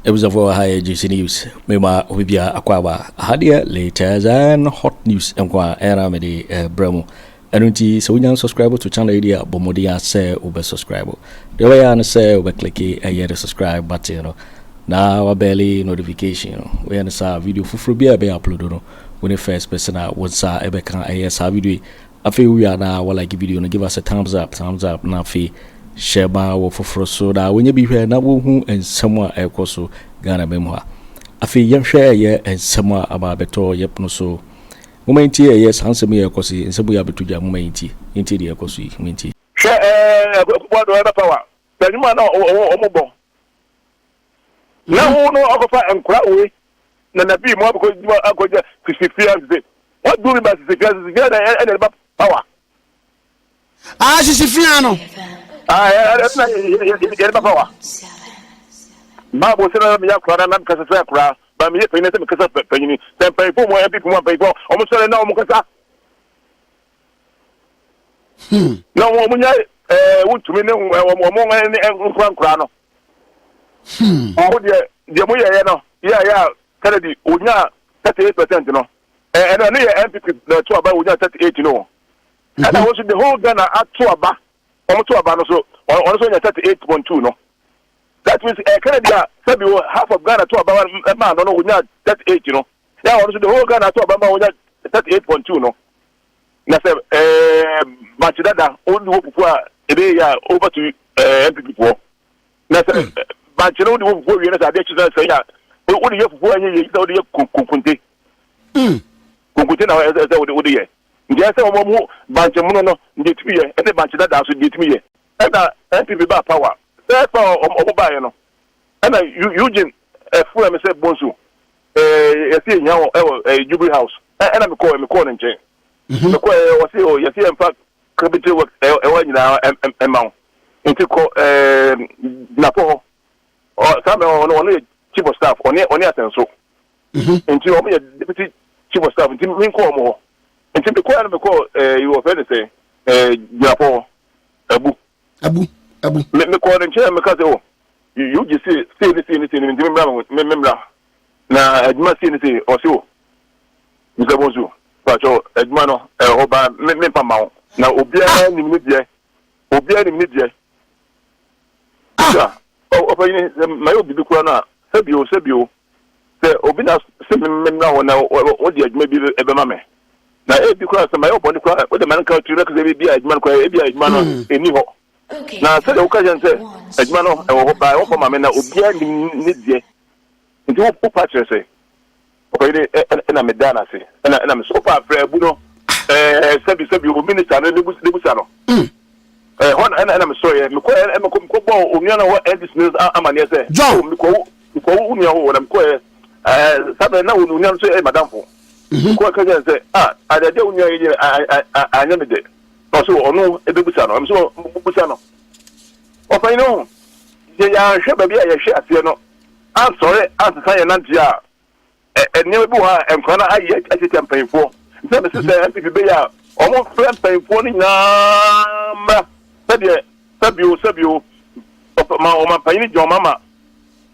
Abusuafoɔ, ha yɛ Juicy News. Mema obi bia akɔ aba aha deɛ, latest and hot news nko a ɛna mede brɛ mu. Ɛno nti sɛ wonya subscribe to channel yi deɛ a, bɔ mmɔden a sɛ wobɛ subscribe. Deɛ wobɛyɛ a ne sɛ wobɛ click ɛyɛ the subscribe button no na wa bell notification no. Woyɛ no saa, video foforɔ bi a ɛbɛyɛ upload no, wo ne first person a wo nsa ɛbɛka ɛyɛ saa video yi. Afei wowie a, na wa like video no, give us a thumbs up, thumbs up, na afei hyɛ ma wɔ foforɔ so na wɔnyɛ bi hwɛ na wɔhu nsɛm a ɛrekɔ so Ghana mu ha. Afei yɛnhwɛ ɛyɛ nsɛm a aba abɛtɔ yɛpono so. Moma nti ɛyɛ saa nsɛm yi a ɛkɔ so yi, nsɛm yi abɛto dwa. Moma nti nti deɛ ɛkɔ so yi, moma nti. Hwɛ, Akufo-Addo ɛbɛ power sɛ nnwuma na ɔmo bɔ na wo no ɔkɔfa nkora wei na bi mu akɔ akɔgya sisifia sisi. What do you mean by sisifia? Sisifia na ɛna ɛba power. Ah, sisi fia no. Ah, ɛna yɛde ba power. Baabu sɛ na meyɛ akora na mekasa sɛ akora ba, meyɛ panyin sɛ mekasa panyin sɛ mpanyinfoɔ mu, NPP mu mpanyinfoɔ, ɔmo sɔrɔ na ɔmo kasa na ɔmo nya wotumi ne ɔmo ne nkora nkora no. Ɔmo deɛ mo yɛyɛ no yɛ a, Kennedy onya 38% no, ɛno yɛ NPP na ɛto aba, onya 38 no. Ɛna wɔn nso the whole Ghana ato aba, ɔmo to aba no so, ɔno nso nya 38.2 no. That means Kennedy a sɛbi o half of Ghana to aba maa no, onya 38 no yà, ɔno nso the whole Ghana to aba maa onya 38.2 no. Na sɛ bankye dada odi wɔ fufu a, ebe yɛ a over to NPP foɔ. Na sɛ bankye no wodi wɔ fufu wie na sɛ adeɛ kyi sɛ sɛ yɛ a, wode yɛ fufu a ɛnyɛ yie sɛ wode yɛ konkonte. Konkonte na ɛsɛ sɛ wode yɛ. Nti ɛsɛ wɔn mu bankye mono no deɛ tumi yɛ, ɛne bankye dada so deɛ tumi yɛ. Ɛna NPP ba power, first power ɔmo baayɛ no, ɛna Eugene ɛfura mi sɛ Bonsu, yɛsi ehia wɔ ɛwɔ Jubilee House. Ɛna mekɔɔ ne nkyɛn. Mekɔɔ wɔsi o, yɛsi yɛn fa capital work ɛwɔ nyinaa ɛma wo, nti kɔ Jinapor hɔ. Ɔ saa mɛ ɔno yɛ chief of staff, ɔne Asɛnso, nti ɔmo yɛ deputy chief of staff, nti mi nkɔ ɔmo hɔ. Nti mekɔɔ ɛna mekɔɔ wɔfɛ ne sɛ Jinapor hɔ, Abu. Abu, Abu. Me mekɔɔ ne nkyɛn, meka sɛ o, yugye se sei ne sei ne sei ne, nti memmra, me memmra na adwuma sei ne sei. Ɔse o, Mr Bonsu, patwɛ, adwuma no ɛwɔ hɔ baa me mempa ma wo na obiara nim ne deɛ, obiara nim ne deɛ. Ah, ɔpɛnyini mayɛ obibi kura no a, sɛbio sɛ obi na sɛ memmra hɔ na wode adwuma bi ɛbɛma me na ebi kura sɛ mayɛ ɔbɔne kura, wode ma no nka tiri na kɛ bi a adwuma no kura, ebi a adwuma no ɛni hɔ. Na sɛdeɛ woka kyɛn sɛ adwuma no ɛwɔ hɔ baa, wɔmfa ma me na obiara nim ne deɛ, nti wopa kyerɛ sɛ ɔkɔyere. Ɛna meda no ase, ɛna me so wopa afrɛ Abu no, sɛbi o, minister no nebusa no hɔ na ɛna mesɔrɛ mekɔ mekɔ bɔ onua no hɔ NDC no amanneɛ sɛ John. Mekɔ wo nua hɔ na mekɔ saa bɛ na onua no so ɛyɛ madamfo. Mekɔ ka kyerɛ sɛ, ah, adeade a wo nua yɛ anyɛ me dɛ. Ɔso ɔno ɛbɛbusa no, ɛm so busa no. Ɔpanyin ho yɛ, yɛanhwɛ baabi a yɛhwɛ aseɛ no ansɔre ansesa yɛn nante a, nneɛma bi wɔ hɔ a nkora no ayɛ atete mpanyinfoɔ. Nti mesi sɛ NPP bɛyɛ a, ɔmo frɛ mpanyinfoɔ no nyinaa mmra sɛdeɛ sɛbio ma ɔma mpanyin gyina ɔma ma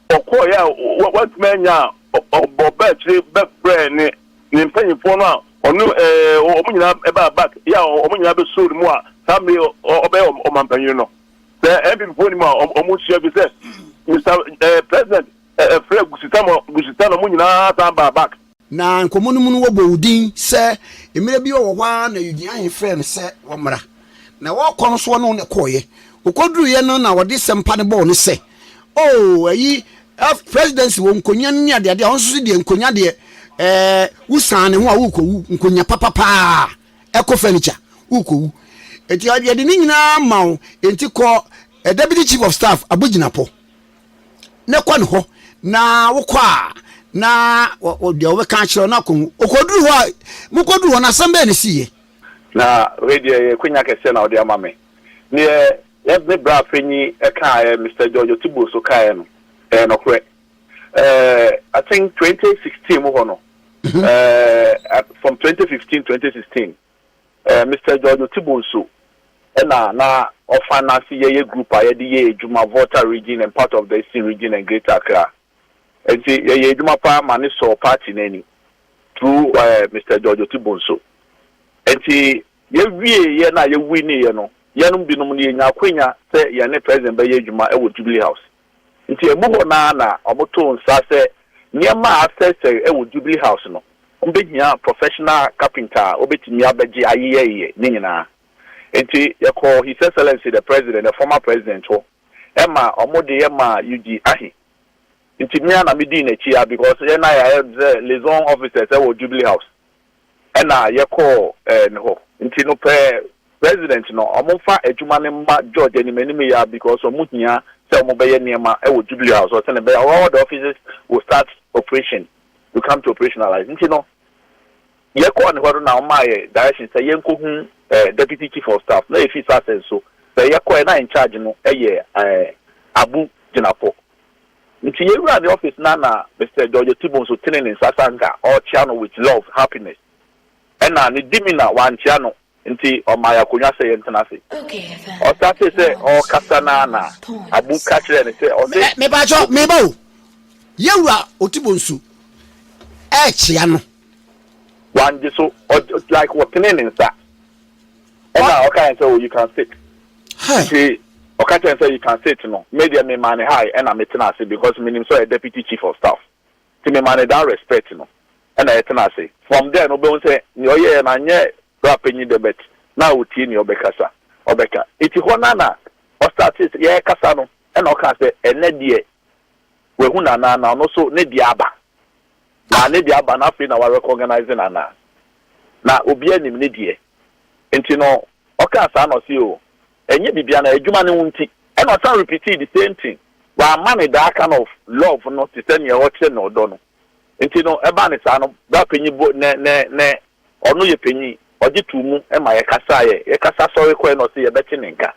ɔkɔɔ yɛ a wantumi anya a, ɔbɔ bɛɛ akyire bɛfrɛ ne mpanyinfoɔ no a ɔno ɔmo nyinaa ɛbaa back yɛ a, ɔmo nyinaa bɛsoo ne mu a, saa mmiri ɔbɛyɛ ɔma mpanyin no. Sɛ NPP foɔ ni mu a, ɔmo sua fi sɛ Mr President ɛfrɛ Gusitano, Gusitano mo nyinaa san baa back. Na nkɔmmɔ no mu no, wɔbɔ wo din sɛ mmerɛ bi wɔ hɔ a na Eugene Ahe frɛ no sɛ wɔmmra na wɔkɔ no soɔ no, ne kɔɔyɛ ɔkɔduruiɛ no na wɔde sɛmpa no bɔɔ no sɛ o ayi presidency wɔ nkonya no ne adeade a ɔno nso so deɛ, nkonya deɛ wosan ne ho a wokɔwu nkonya papapaa ɛkɔ furniture wokɔwu. Enti yɛde ne nyinaa ma wo, enti kɔ deputy chief of staff Abu Jinapor ne kɔ ne hɔ na wokɔ a na deɛ wɔbɛka akyerɛ wo na akɔhu. Ɔkɔduru hɔ a, mokɔduru hɔ no, asɛm bɛɛ ne siiɛ? Na wei deɛ, yɛ kwanya kɛseɛ na ɔde ama me. Neɛ yɛ me bra panyin ɛkaeɛ, Mr George Otibo so kaeɛ no, ɛyɛ nokorɛ. I think 2016 mu hɔ no, from 2015, 2016, Mr George Otibo nso ɛna na ɔfinance yɛyɛ group a yɛde yɛ adwuma Volta Region and part of the Eastern Region and Greater Accra. Nti yɛyɛ adwuma paa ma ne sɔɔ party no ani through eh, Mister George Oti Bonso. Nti yɛwieeɛ no a yɛwiniiɛ no, yɛnom binom no yɛnya akwanya sɛ yɛne President bɛyɛ adwuma wɔ Jubilee House. Nti ɛmu hɔ no ara na wɔtoo nsa sɛ nneɛma a asɛesɛe wɔ Jubilee House no, wɔbɛhia professional carpenter a ɔbɛtumi abɛgye ayeyɛyeyɛ ne nyinaa. Nti yɛkɔɔ His Excellency the President, the former President hɔ ma wɔde yɛ maa Eugene Ahi. Nti me ara na medii n'akyi ara because yɛn na yɛayɛ sɛ liaison officers wɔ Jubilee House. Ɛna yɛkɔɔ ne hɔ. Nti no pɛ President no ɔmo nfa adwuma no mma George anim anim yi ara because ɔmo hia sɛ ɔmo bɛyɛ nneɛma wɔ Jubilee House hɔ sɛnea ɛbɛyɛ a all the offices will start operation, will come to operationalize. Nti no yɛkɔɔ ne hɔ no na ɔmaa yɛ direction sɛ yɛnkɔ hu Deputy Chief of Staff na yɛfii Sase nso sɛ yɛkɔɛ na in charge no yɛ Abu Jinapor. Nti yɛwuraa ne office no a na Mister George Atibo nso tene ne nsa sɛ anka ɔrekyea no with love, happiness. Ɛna ne demeanour wankyea no nti ɔmaa yɛn akonnwa sɛ yɛntena ase. Ɔstartee sɛ ɔrekasa no ara na Abu ka kyerɛɛ no sɛ ɔse. Mepakyɛw, meba o. Yɛwura Otibonsu ɛrekyea no. Wangye so, ɔ like ɔtenee ne nsa ɛna ɔka yɛn sɛ oh you can sit. Nti ɔka kyerɛɛ no sɛ you can sit no, me deɛ memaa no hi ɛna metena ase because menim sɛ ɔyɛ deputy chief of staff. Nti memaa no that respect no ɛna yɛtena ase. From there no wobɛhu sɛ nea ɔyɛeɛ no anyɛ bra panyin dɛ but na ɔtie nea ɔbɛkasa ɔbɛka. Nti hɔ no ara na ɔstartee sɛ yɛrekasa no ɛna ɔkaa sɛ ɛnnɛ deɛ wahu Nana na ɔno nso ne deɛ aba. Na ne deɛ aba no afei na wa recognise Nana. Na obiara nim ne deɛ. Nti no ɔkaa saa na ɔse oh ɛnyɛ biribiara na adwuma no nti. Ɛna ɔsan repeatii the same thing. Wamma no that kind of love no te sɛ nea ɔkyerɛ no ɔdɔ no. Nti no ɛbaa no saa no bra panyin bo nɛ nɛ nɛ ɔno yɛ panyin ɔgye too mu ma yɛkasaeɛ. Yɛkasa sɔre kɔɛ na ɔse yɛbɛte ne nka.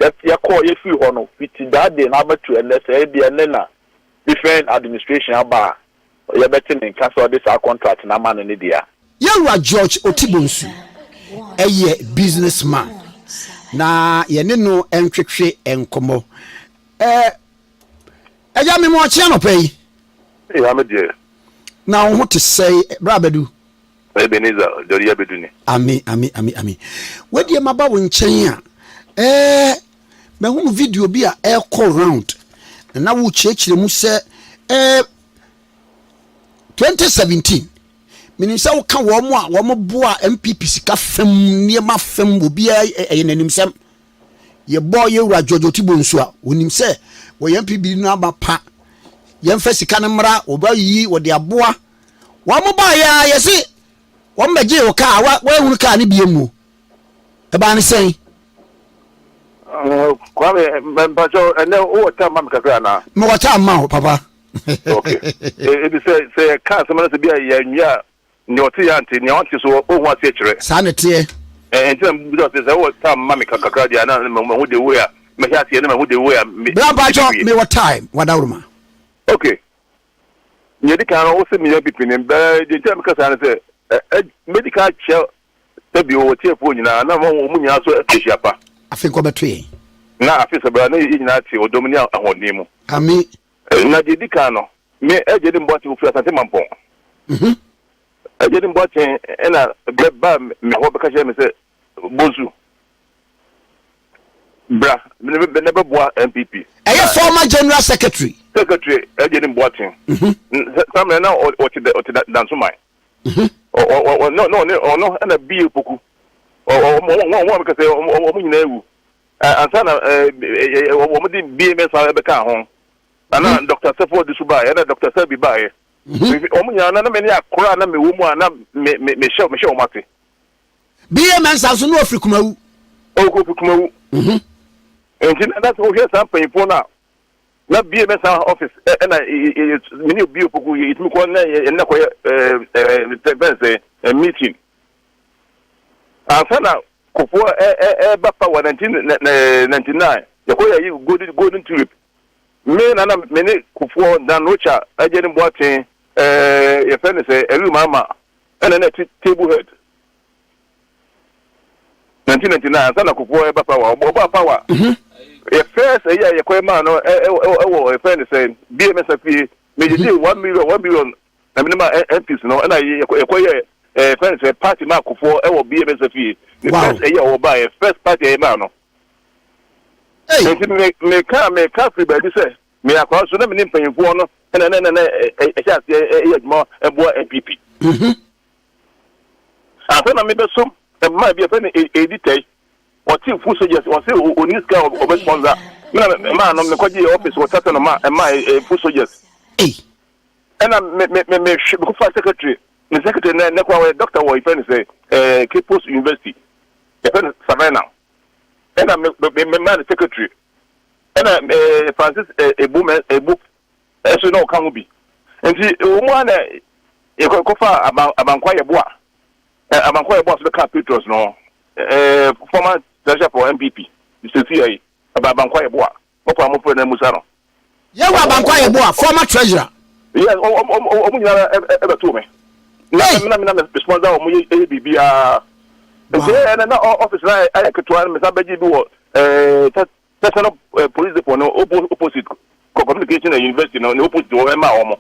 Yɛ yɛkɔɔ yɛfiri hɔ no fiti that day no abɛto ɛnnɛ sɛ ebia ɛnnɛ na different administration aba a yɛbɛte ne nka sɛ ɔde saa contract no ama no ne deɛ a. Yɛwura George Otibonsu yɛ business man na yɛne no ntwetwe nkɔmmɔ. Eh, Agya me ma ɔkye anɔpa yi. Ee, ame deɛ. Na wo ho te sɛe, bra bɛdu. Ebenezer George yɛ bɛdu ni. Ame, ame, ame, ame. Wadeɛ maba wo nkyɛn a, eh, mahunu video bi a ɛrekɔ round na wokyerɛkyerɛ mu sɛ eh, 2017 menim sɛ woka wɔn a wɔn boa NPP sika fam nneɛma fam obiara ɛyɛ n'animsɛm yɛbɔ yɛwura George Otibo nso a onim sɛ wɔyɛ NPP no aba pa yɛmfa sika no mmra wɔbɛyi wɔde aboa wɔn baeɛ a yɛse wɔn bɛgye wo kaa wɔahunu kaa no bie mu ɛbaa ne sɛn? Kwame mpakyɛw ɛnɛ wowɔ time ma me kakra anaa? Mewɔ time ma wo papa. Ok ebi sɛ sɛ yɛka asɛm no sɛ bi a yɛanwie a nea ɔte yɛ ante nea ɔnte so ɔhu aseɛ kyerɛ. Saa na ɛteɛ. Ɛnti na mebisa sɛ sɛ wowɔ time ma me kakra deɛ a na mahu the way a mɛhyɛ aseɛ na mahu the way a me. Bra mpakyɛw mewɔ time wadaworoma. Ok nea ɛdi kan no wose meyɛ pipini bɛɛ deɛ nti a meka saa ne sɛ mɛdi kan akyɛ Sɛ bio, wɔ tiefoɔ nyinaa, na wɔn wɔn nyinaa nso ahyia pa. Afe nkɔbɛto yɛn. Na afe sɛ bra na yɛn nyinaa te ɔdɔ mu ne ahoɔden mu. Ame. Na deɛ ɛdi kan no, me Agya Nim Boateng ɔfiri Asante Mampɔn. Agya Nim Boateng na bɛbaa me hɔ bɛka kyerɛɛ me sɛ, Bonsu, bra na bɛboa NPP. Ɛyɛ former General Secretary. Secretary Agya Nim Boateng. Saa mmerɛ na ɔte Dansoman. Ɔno ɔne ɔno ɛna bie poku wɔn wɔn kɛsɛ wɔn nyinaa ewu ansa na wɔn de bie mɛsa ɛbɛka ho ana Dr. Sefo ɔde so baeɛ ɛna Dr. Selby baeɛ wɔn nyinaa na mɛ ne akora na mɛ wɔ mu a na mɛ mɛ mɛ hyɛ mɛ hyɛ wɔn ase. Bie mɛnsa nso na ofiri Kumawu. Ɔkɔ Kumawu. Nti na sɛ wohwɛ saa mpanyinfoɔ no a. Na bie mɛ saa office ɛna me ne obi opoku yɛtumi kɔ na yɛne kɔyɛ fɛn sɛ meeting ansa na kofoɔ ɛba power 1999 yɛkɔ yɛ yi golden golden tulip me na na me ne kofoɔ Dan Rocha agye ne boaten yɛfɛ ne sɛ ɛlu mama ɛna na ɛte table head 1999 ansa na Kufuor ɛba power ɔba power mhm. yɛ first ɛyɛ a yɛkɔ maa no ɛwɔ ɛfɛn ne sɛ BMS afie. Megyegyee 1 million 1 million na mene ma MPs no, ɛna yɛkɔyɛ fɛn sɛ party ma akofoɔ ɛwɔ BMS fie ne first ɛyɛ a wɔba yɛ first party ɛyɛ maa no. Nti meka firi baabi sɛ me akora so na me ne mpanyinfoɔ no ɛna na ɛhyɛ aseɛ ɛyɛ adwuma ɛboa NPP. Afei na mebɛsom mmaa bi a fɛ no edi tɛi, ɔte foot soldiers, ɔse oni sika ɔbɛ sponsor me, na mmaa no mekɔgye yɛ office wɔ tata no ma mmaa foot soldiers. Ɛna me me me me hwɛ mekɔfa secretary, ne secretary ne kɔ wɔyɛ doctor wɔ ifɛ no sɛ Cape Coast University, yɛfɛ no Savannah, ɛna me maa ne secretary, ɛna Francis Ebu mɛ Ebu ɛso na ɔka ho bi. Nti wɔn mu a na yɛkɔfa Abankwa Yɛboa, Abankwa Yɛboa so bɛka patrons no, former treasurer for NPP sisi yɛ yi, Abankwa Yɛboa, ɔkɔ a mo fɛ na musa no. Yɛwɔ Abankwa Yɛboa, former treasurer. Yes, ɔmo nyinaa ɛbɛto me na me sponsor ɔmo yɛ ɛyɛ biribiara. Nti ɛna na office na ayɛ ketewa no, mesa bɛgye bi wɔ Tesano Police Depot no opposite, Communication University no ne opposite wɔ, ɛma wɔn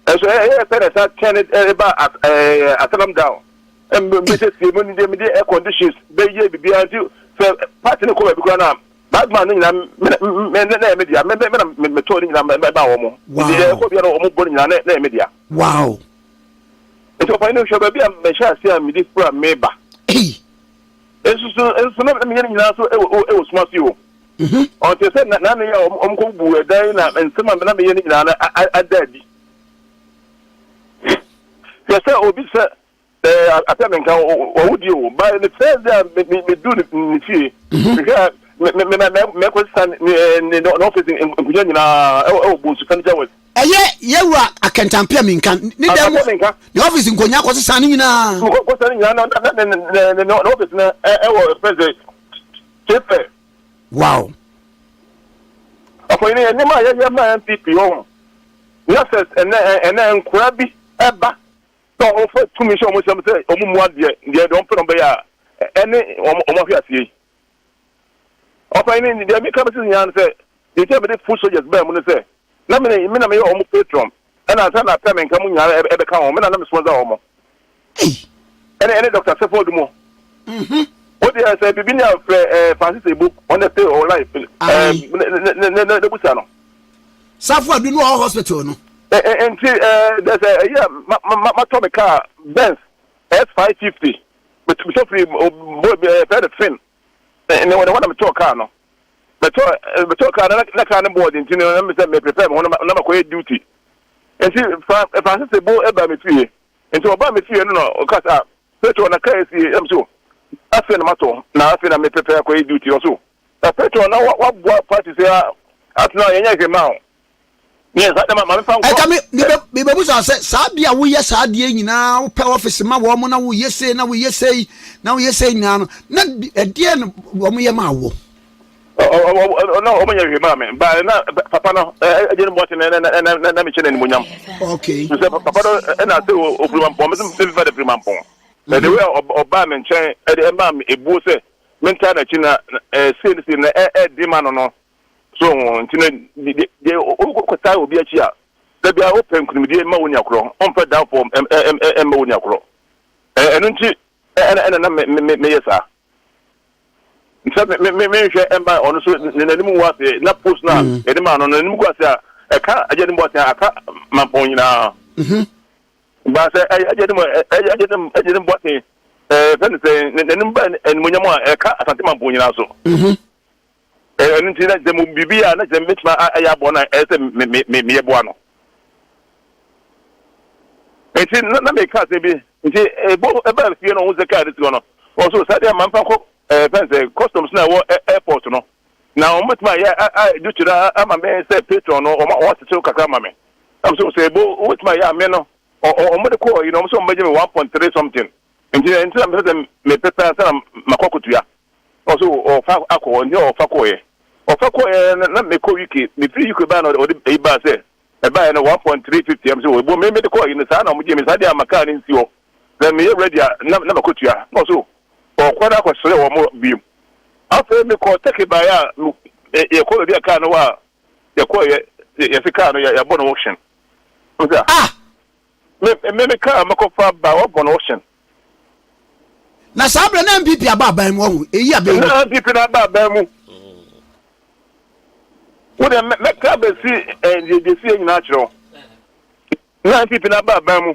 ɛso ɛyɛ fɛ na ɛsa kyɛn ɛba ɛɛ Asylum Down mbɛsɛ sie mu de mede air conditions bɛyɛ biribiara. Nti sɛ party no kɔ baabi koraa na bagman no nyinaa mɛ na ɛyɛ me dea, mɛ mɛ na mɛtɔɔ ne nyinaa mɛba wɔn. Nti ɛkɔ bia na wɔn bɔ ne nyinaa na ɛyɛ me dea. Nti ɔfa ne hwɛ baabi a mɛhyɛ ase a mede fura meba. Nso nso na meyɛ ne nyinaa so ɛwɔ suma se o. Ɔnte sɛ nane yɛ a ɔmo kɔ bu ɛdan na nsɛm a na meyɛ ne nyinaa no ada adi. Hwɛ sɛ obi sɛ apɛ me nka ɔwo die o, ba ne first day a medu ne fie, mehwɛ a mɛkɔ sisa ne office nkonnwa nyinaa ɛwɔ Bonsu Furniture Works. Ɛyɛ yɛwura Akɛntampea mi nka ne dɛm Akɛntampea mi nka. Ne office nkonnwa kɔ sisa ne nyinaa. Kɔsa ne nyinaa na ne office no ɛwɔ fɛn sɛ kyefɛ. Ɔfɔ yi nneɛma a yɛyɛ ma NPP wɔ ho na sɛ ɛnɛ nkora bi ɛba sɛ ɔmo fɛ tumi hyɛ ɔmo nsɛm sɛ ɔmo mu adeɛ deɛ ɔmo pɛ na ɔmo bɛyɛ a, ɛne ɔmo ahwɛ aseɛ yi. Ɔfɔ yi deɛ mi ka bɛ sisi nyinaa no sɛ deɛ nti a mede foot soldiers bɛɛ mu no sɛ na me na meyɛ ɔmo patron, ɛna ansa na apɛ me nka mu nyinaa ɛbɛka wɔn, me na me sponsor wɔn. Ɛne Dr. Sefo Odumo o deɛ sɛ bibi ni afrɛ Francis Ebu ɔne stay all life ne busa no. Safo Adu no wɔ hospital no. Nti dɛ sɛ ɛyi a ma matɔ me car Benz S 550, metɔ firi bo fɛ de fin ne wɔde hɔ na metɔɔ car no, metɔɔ car no na car no bɔɔd. Nti no na me sɛ me prepare me ho na makɔyɛ duty. Nti Francis Ebo ɛba me fie, nti ɔbaa me fie no na ɔka sɛ petrol na kaa esi ɛm so, afei na matɔ na afei na me prepare akɔyɛ duty. Ɔso na petrol na waboa party sɛ atena yɛnyɛ hwɛ ma o Ɛka me mebɛbusa sɛ saa bia woyɛ saa adeɛ nyinaa, wopɛ office ma wɔn mo na woyɛ sei na woyɛ sei na woyɛ sei nyinaa no, na ɛdeɛ no wɔn yɛ ma wɔ? Na ɔmo nyɛ hwee maa me ba na papa no ɛgye ne bɔte na mehyɛ no animonyam. Sɛ papa no ɛna sɛ ofiri Mampɔn, me sɛ mefa de firi Mampɔn na the way ɔbaa me nkyɛn ɛde ɛmaa me ebuo sɛ mentaa n'akyi na sei ne sei na ɛɛdi ma no so ho. Nti no deɛ wokɔtaa obi akyi a, da bia wopɛ nkonimdie ma wo nua korɔ, ɔmpɛ downfall ɛmma wo nua korɔ. Ɛno nti ɛna na meyɛ saa sɛ menhwɛ ɛma ɔno so ne n'anim gu ase na post no a yɛde maa no n'anim gu ase a ɛka agya no mu ase a aka Mampɔn nyinaa ba sɛ agya no mu ase fɛn sɛ n'anim ba animonyam a ɛka Asante Mampɔn nyinaa so. Ɛno nti na sɛ mo biribi a na sɛ mɛtumi ayɛ aboa no a, ɛyɛ sɛ meyɛ boa no. Nti na meka asɛm bi nti ɛbɔ ɛbaa fie no, ɔho sɛ kaa no si hɔ no, ɔso saa deɛ ma mfa kɔ fɛn sɛ customs na ɛwɔ airport no na wɔn bɛtumi ayɛ a duty no ama me sɛ patron no wɔn atetew kakra ma me. Nam so sɛ ebo wobɛtumi ayɛ ame no, wɔn de kɔɔ yi no, wɔn sɛ wɔn bɛgye me 1.3 something. Nti na mepɛ sɛ mepɛpɛ ansa na makɔ akɔtua. Ɔso ɔfa akɔ, nti ɔfa kɔɔyɛ, ɔfa kɔɔyɛ na mekɔ UK, mefiri UK baa na ɔde eyi baa sɛ ɛbaeɛ no 1.350. Ɛm sɛ ebo me mede kɔɔ yi no saa na ɔmo gye me saa deɛ ama kaa no nsi hɔ na meyɛ ready a na makɔtua. Na ɔso ɔkɔ no akɔsrɛ wɔn mo bio. Afei mekɔ Turkey baeɛ a, yɛkɔ baabi a kaa no wɔ a yɛkɔɔ yɛ yɛsi kaa no yɛbɔ no auction. Ah! Me me me kaa mɛkɔfa ba wɔbɔ no auction. Na saa berɛ na NPP aba aban mu ɔho eyi abɛn mu. Na NPP na aba aban mu. Wo deɛ mɛka bɛsi eh, deɛ deɛ si yɛ nyinaa kyerɛ wo. Na NPP na aba aban mu.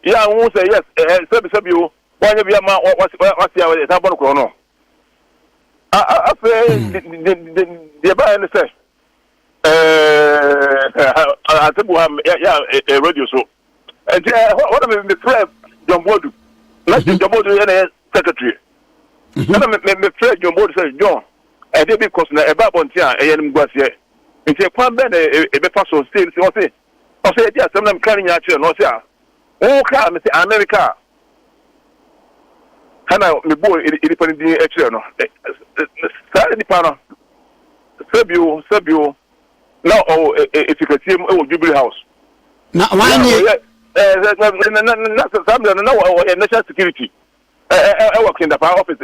Yɛ a wohu sɛ yes eh, eh, sɛbi sɛbi o wɔanyɛ bi ama wase a yɛsan bɔ no korɔ no. Afei deɛ ɛbaeɛ ne sɛ asɛm wɔ ha yɛ radio so nti hɔ na mefrɛ John Boadu na mhm. John Boadu yɛ na yɛ secretary mhm. ɛna mefrɛ John Boadu sɛ John ɛdeɛ bi kɔ so na ɛba abɔnten a ɛyɛ no guaseɛ nti ɛkwan bɛn na ɛbɛfa so sei sɛ ɔse ɔsɛ yɛdi asɛm na meka no nyinaa kyerɛ no ɔse a wo kaa mese Amerika ɛna mebɔɔ nipa no din kyerɛ no saa nipa no Sɛbio, sɛbio, na ɔwɔ efi kɛseɛ mu wɔ Jubilee House. Na wɔn nie. Ɔyɛ na na na saa mmerɛ no na ɔyɛ national security ɛwɔ Kindapa office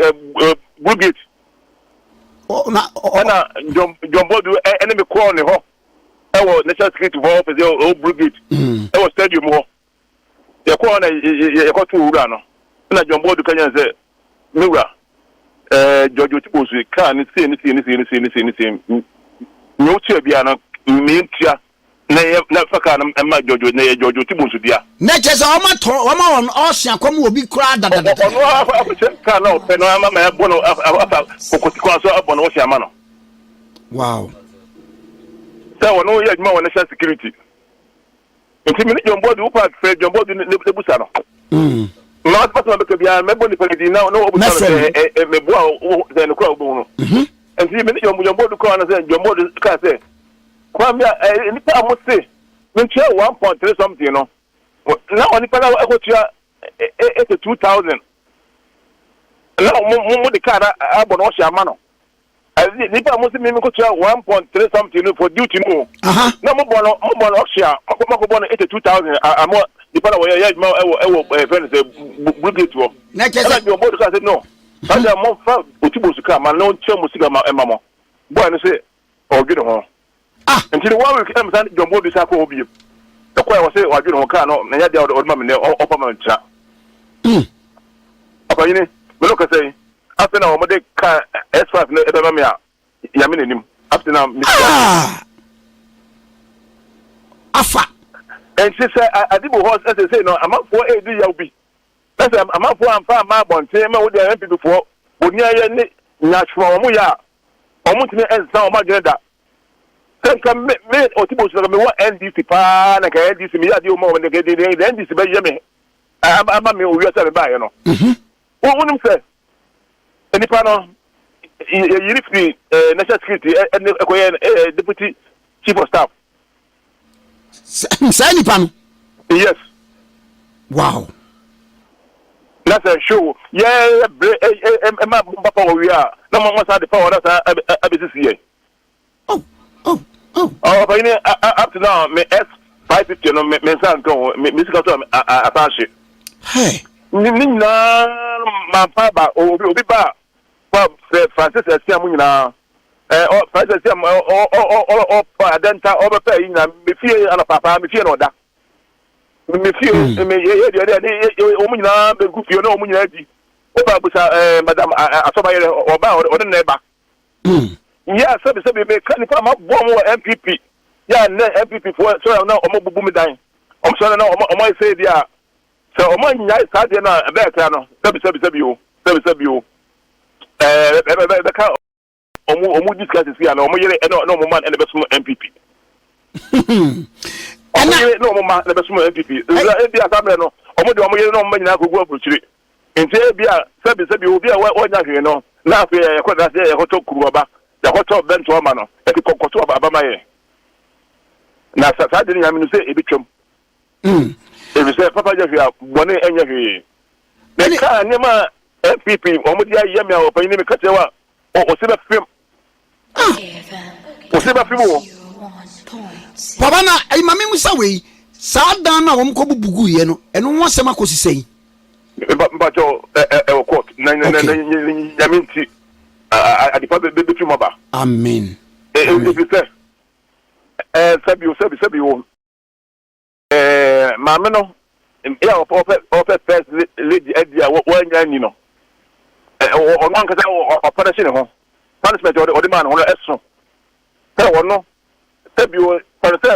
Blue Gate. Na ɛna John John Boadu ɛne me kɔɔ ne hɔ ɛwɔ national security hɔ office ɛwɔ Blue Gate ɛwɔ stadium hɔ. Yɛkɔɔ hɔ na yɛkɔtoo owura no. Ɛna John Boadu ka kyerɛɛ no sɛ, Me wura, ɛɛ George Otibosu kaa ne sei ne sei ne sei ne sei ne sei ne sei. Nea wotua biara no, mentua na yɛ na fa kaa no ma George na yɛ George Otibosu dea. Na kyerɛ sɛ wɔn atɔ wɔn a wɔn ɔɔse akɔm wɔ bi koraa dadadada. Ɔno ara akɔkyerɛ kaa na ɔpɛ no ama ma yɛabɔ no afa kokosi kwan so abɔ no wɔhyɛ ama no. Wow. Sɛ ɔno yɛ adwuma wɔ national security. Nti me ne John Boadu, wopɛ a frɛ John Boadu ne busa no. Mm. Ma asɛm a bɛka biara mɛbɔ nipa no din na na wɔbusa no sɛ ɛ ɛ meboa wo sɛ nokorɛ a wobɛhu no. Mhm. Nti me ne John John Boadu kɔɔ no sɛ John Boadu kaa sɛ kwan bi a ɛ nipa a mo se mentua 1.3 something no na onipa no akɔtua 82,000 na mo mo de kaa no abɔ no ɔhyɛ ama no. Nipa a mo se mi mi kotua 1.3 something no for duty no. Na mo bɔ no mo bɔ no auction a mo akɔ bɔ no 82,000 a mo nipa na wɔyɛ yɛ adwuma ɛwɔ ɛwɔ ɛɛ fɛn sɛ blue gate hɔ. Na kyɛ sɛ ɛna deɛ ɔbɔ kaa sɛ no saa deɛ mo fa otibo sika ma na ɔntua mo sika ma ɛma mo boy no sɛ ɔdwene ho. Ah. Nti no one week ɛna mo san John Bodu san kɔ hɔ biem. Ɛkɔ yɛ wɔ sɛ wadwene ho kaa no na nyɛ deɛ ɔde ma me nɛ ɔfa ma me nkyina. Ɔpanyini, me no kasa yi, afei na wɔde kaa S5 no ɛbɛma me a, Nyame n'anim. Up to now, me Ah! Afa. Nti sɛ ade bu hɔ sɛ sɛ no amanfoɔ ɛredi yaw bi na sɛ amanfoɔ amfa amma abɔnten ma wode NPP foɔ bɔni ayɛ ne nyaatwom a wɔn yɛ a wɔn ntumi nsa wɔn adwene da. Sɛ nka me me Otibosu na mewɔ NDC paa na nka NDC meyɛ adeɛ wɔn a wɔn NDC bɛyɛ me ama me owiase a mebaeɛ no. Mhm. Wonim sɛ nipa no yɛyiri firi national security ɛne ɛkɔyɛ deputy chief of staff. Saa nipa no. Yes. Wow. Na sɛ show yɛ bere ɛma papa wɔ wie a na mo san de power na san abɛsisi yɛn. Oh, oh, oh. Oh, but you know, up to now, me S 550 no, me me nsa nka ho, me me sika so asan hye. Hey. Ne ne nyinaa mamfa ba obi obi ba fa frɛ Francis Asia mu nyinaa. Eh, ɔ Francis Asia mu ɔ ɔ ɔ ɔ ɔ adɛnta ɔbɛpɛ yi nyinaa me fie anɔpa me fie na ɔda. Me fie me yɛ yɛ deɛ deɛ wɔn nyinaa bɛgu fie na wɔn nyinaa di. Woba busa eh, madam asɔbayerɛ ɔba ɔne ne ba. Yɛ a sɛbi sɛbi me ka nipa ma bɔ ɔmo wɔ NPP yɛ a nnɛ NPP foɔ sɔrɔ na ɔmo bubu me dan ɔmo sɔrɔ na ɔmo ɔmo ayɛ sɛ bi a sɛ ɔmo anyae saa deɛ no a ɛbɛyɛ kra no sɛbi sɛbi sɛbi o sɛbi sɛbi o ɛɛ ɛbɛ ɛbɛka ɔmo ɔmo di sika sisi a na ɔmo yere ɛna ɔmo ma ɛna ɛbɛsom NPP ɔmo yere na ɔmo ma na ɛbɛsom NPP ebi a saa mmerɛ no ɔmo de ɔmo yere na ɔmo ma nyinaa kɔgu aburukyiri. Enti ebia sɛbisɛbi obi a wannya hwee no, na afei yɛkɔ da sɛ yɛkɔtɔ kuruwaba, yɛkɔtɔ bɛntoa ma no, ɛti kɔkɔto aba ma yɛn. Na saa de no nyame no sɛ ebetwam. Efisɛ papa nyɛ hwee a bɔne nyɛ hwee. Mekaa nneɛma a NPP wɔn de ayɛ me a ɔpanyin ne meka kyerɛ wo a, ɔse bɛfem. Ɔse bɛfem o. Papa na ɛyi ma me musa wei, saa dan no a wɔn kɔ bubu gu yɛ no, ɛno ho asɛm akɔsi sɛn? Mpakyɛw ɛwɔ court na na na nyame nti adepa bɛfiri mu aba. Amen. Ɛfiri sɛ sɛbi o sɛbi sɛbi o. Ɛɛ maame no yɛ a ɔpɛ ɔpɛ first lady adi a wɔanya anni no, ɔno ankasa ɔpɛrɛhye ne ho. Punishment ɔde ɔde maa ne ho no ɛso sɛ ɔno sɛ bio pɛrɛ sɛ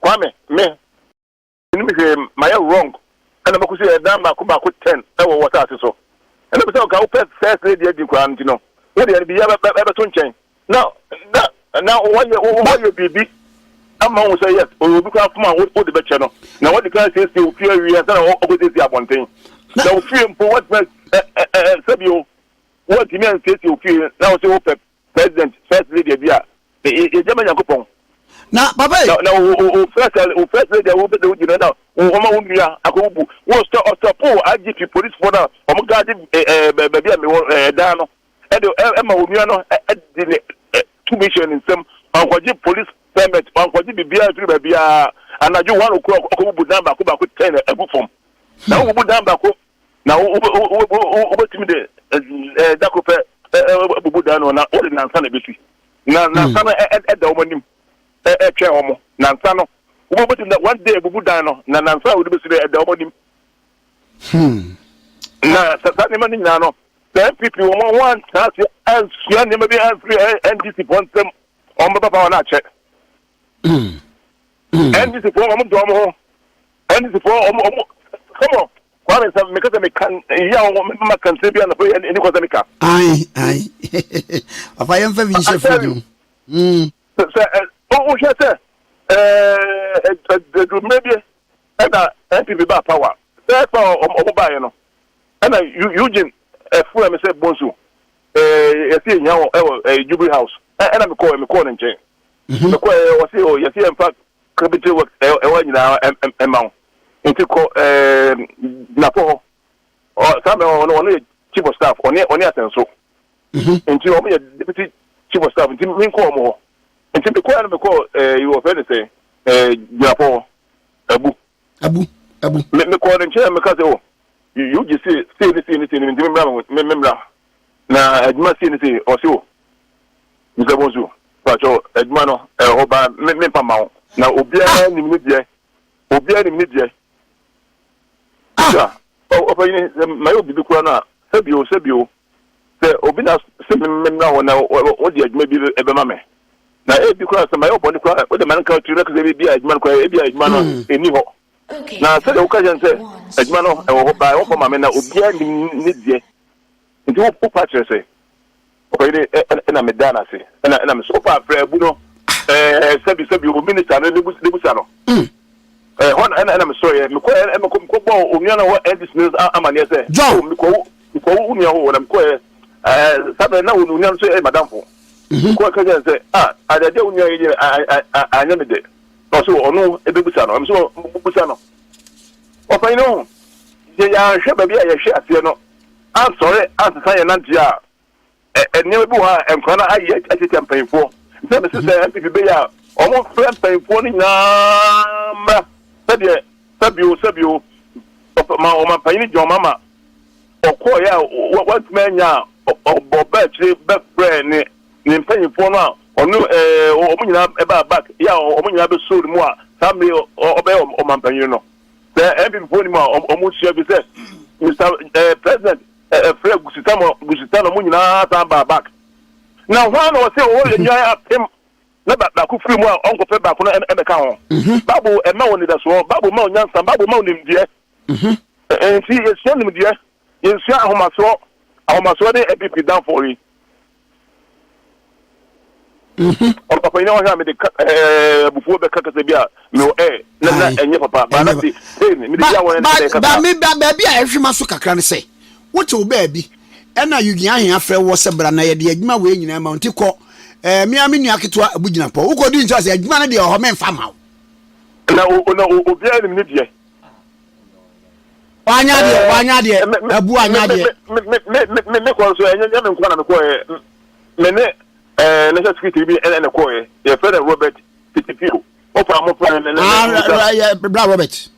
Kwame me menim hwee mayɛ wrong ɛna mɛkɔsi ɛdan baako baako ten ɛwɔ wɔ saase so ɛna bi sɛ ɔka wopɛ first lady adi koraa no nti no wo deɛ no biribi bɛto nkyɛn na na na wɔyɛ wɔyɛ biribi ama wo sɛ yes obi koraa fom a wode bɛkyɛ no na wɔde kan siesie wo fie awie ansa na ɔkɔsiesie abɔnten na wo fie mpo wɔtumi sɛbio wɔntumi ansiesie wo fie na wo sɛ wopɛ president first lady bi a yɛgya ma nyankopɔn na papa yi na na wo wo first wo first lady a wopɛ sɛ wodi no na wo wɔma wo nua akɔbubu wo stɔ ɔstɔpo IGP policefoɔ no a wɔn gaade ɛɛ baabi a mewɔ ɛɛ dan no ɛde ɛma onua no ɛde ne tumi hyɛ ne nsam wankɔgye police permit wankɔgye biribiara mfiri baabiara anadwo 1 o'clock ɔkɔbubu dan baako baako 10 agu fam na wobubu dan baako na wobɛtumi de da koro pɛ abubu dan no na wode nansa na ɛbɛsi na nansa no ɛda wɔn anim ɛtwɛn wɔn nansa no wobɛtumi da one day abubu dan no na nansa a wode bɛsi no ɛda wɔn anim na saa nneɛma no nyinaa no sɛ NPP wɔn wɔn antena ase ansua nneɛma bi amfiri NDC foɔ nsam wɔn bɛba power no akyɛ. NDC foɔ wɔn dɔn wɔn ho. NDC foɔ wɔn come on Kwame sɛ meka sɛ meka yi a wɔn mema kansen bi anafo yɛ ɛni kɔ sɛ meka. Ayi ayi papa yɛn fɛ bi nhyɛ fridge mu. Sɛ ɛ wohwɛ sɛ ɛɛ ɛdumire bi ɛna NPP ba power sɛ power wɔn baayɛ no ɛna Eugene ɛfrɛ me sɛ Bonsu ɛɛ yɛsi ehia wɔ ɛwɔ ɛɛ Jubilee House ɛna mekɔɔ mekɔɔ ne nkyɛn mekɔɔ ɛɛ wɔsi o yɛsi yɛn fa carpentry work ɛwɔ nyinaa ɛma wo nti kɔ ɛɛ Jinapɔ hɔ ɔ saa mɛ ɔno ɔno yɛ chief of staff ɔne ɔne asɛnso nti wɔn yɛ deputy chief of staff nti mi nkɔ wɔn hɔ nti mekɔɔ ɛna mekɔɔ ɛɛ wɔfɛ ne sɛ ɛɛ Jinapɔ hɔ abu. Abu abu. Me mekɔɔ ne nkyɛn meka sɛ o Eugene se sei ne sei ne sei ne nti memmra me memmra na adwuma sei ne sei ɔse o Mr. Bonsu pakyɛ adwuma no ɛwɔ hɔ baa me mempa ma wo na obiara nim ne deɛ obiara nim ne deɛ ah ɔpɛnyini sɛ mayɛ obibi koraa no a sɛbio sɛbio sɛ obi na sɛ memmra hɔ na wode adwuma bi ɛbɛma me na ebi koraa sɛ mayɛ ɔbɔne koraa wode ma no nka tiri na kɛ sɛ bi a adwuma no koraa ebi a adwuma no ɛnni hɔ na sɛdeɛ woka kyɛn sɛ adwuma no ɛwɔ hɔ baa wɔmfa ma me na obiara nim ne deɛ nti wopa kyerɛ sɛ ɔpɛyere ɛna meda no ase ɛna ɛna me so wopa frɛ abu no ɛɛ sɛbi sɛbi o minister no nebusa no ɛɛ hɔ na ɛna ɛna mesɔrɔ yɛ mekɔ ɛ mekɔ mekɔ bɔ onua no hɔ NDC no amaneɛ sɛ John mekɔ mekɔ wo nua hɔ na mekɔ yɛ ɛɛ sábɛ na onua no nso yɛ madamfo mekɔ ɛka kyerɛ sɛ ah adeade a wo nua yɛ anyɛ me dɛ na ɔsɛ ɔno ebebusa no ɛmo sɛ ɔbusa no ɔpanyin no ho yɛ yɛanhwɛ baabi a yɛhwɛ aseɛ no ansɔre ansesa yɛn nante a ɛ nneɛma bi wɔ hɔ a nkwadaa no ayɛ atietie mpanyinfoɔ nti na mesi sɛ NPP bɛyɛ a wɔn frɛ mpanyinfoɔ no nyinaa mmra sɛdeɛ sɛbio sɛbio ma ɔmampanyin John Mahama ɔkɔɔyɛ a wantumi anya a ɔbɔ akyire bɛfrɛ ne ne mpanyinfoɔ no a ɔno ɛɛ wɔn nyinaa ɛbaa back yɛ a wɔn nyinaa bɛsoo ne mu a saa mmiri ɔbɛyɛ ɔmampanyin no sɛ NPP foɔ nim a wɔn sua bi sɛ Mr ɛɛ President ɛfrɛ Gusitama Gusitana wɔn nyinaa san baa back na hwan na ɔsɛ ɔwɔ yɛ nwan apem na baako firi mu a ɔnkɔpɛ baako no ɛmɛka ho. Bible ɛma wɔ nidasoɔ, Bible ma wɔ nyansa, Bible ma wɔ nimdeɛ. Nti yɛsua nimdeɛ, yɛnsua ahomasoɔ. Ahomasoɔ ne NPP downfall yi. Ɔpapa yi na ɔhwɛ a mede abufuo bɛka kasa bi a mewɔ ɛ na na ɛnyɛ papa ba na se pain mede bi a wɔn ɛna kasa. Ba me ba baabi a ɛhwe ma so kakra ne sɛ wote wo baabi ɛna Eugene Ahen afrɛ wɔ sɛ bra na yɛde adwuma wei nyinaa ma wo nti kɔ ɛɛ me ara me nua ketewa Abu Gyinapɔ wokɔ di nkyɛn sɛ adwuma no deɛ ɔhɔ memfa ma wo. Na o na obiara nim ne deɛ. Wanya adeɛ wanya adeɛ Abu anya adeɛ. Me me me me me kɔ nso ɛnyɛ nyɛ me nko na me kɔ yɛ me ne ɛɛ national security bi ɛna ɛna kɔ yɛ yɛfrɛ no Robert Titipio ɔfa mo fɛ ne ne. Ah bra Robert.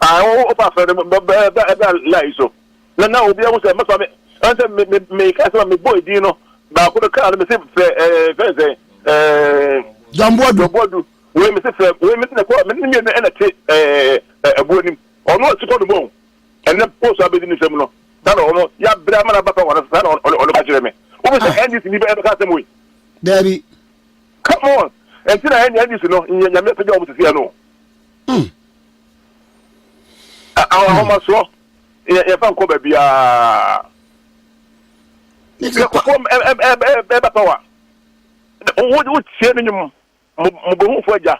Ah ɔfa fɛ no bɛ bɛ bɛ line so na na obi ahu sɛ mɛfa me ɛnsɛ me me me ka sɛ me bɔ edin no baako no kaa no me se frɛ ɛɛ fɛn sɛ ɛɛ. John Boadu. John Boadu wei me se frɛ wei me ne kɔ me ne mmienu ɛna te. ɛɛ ɛboɔ nim ɔno ɔsi kɔ no bɔn ɛnɛ post abɛdi ne nsam no saa na ɔno yɛabrɛ ama no aba power no saa na ɔno ka kyerɛ me wobɛ sɛ ah. NDC ni bɛ ɛbɛka asɛm wei daabi come on ɛnti na ɛne NDC no nyame apagya wɔn sisi ɛno hmm. ahomasoɔ yɛfa nkɔ baabiaa yɛkɔfɔ ɛba power wotie no nwom mobɛhufo agya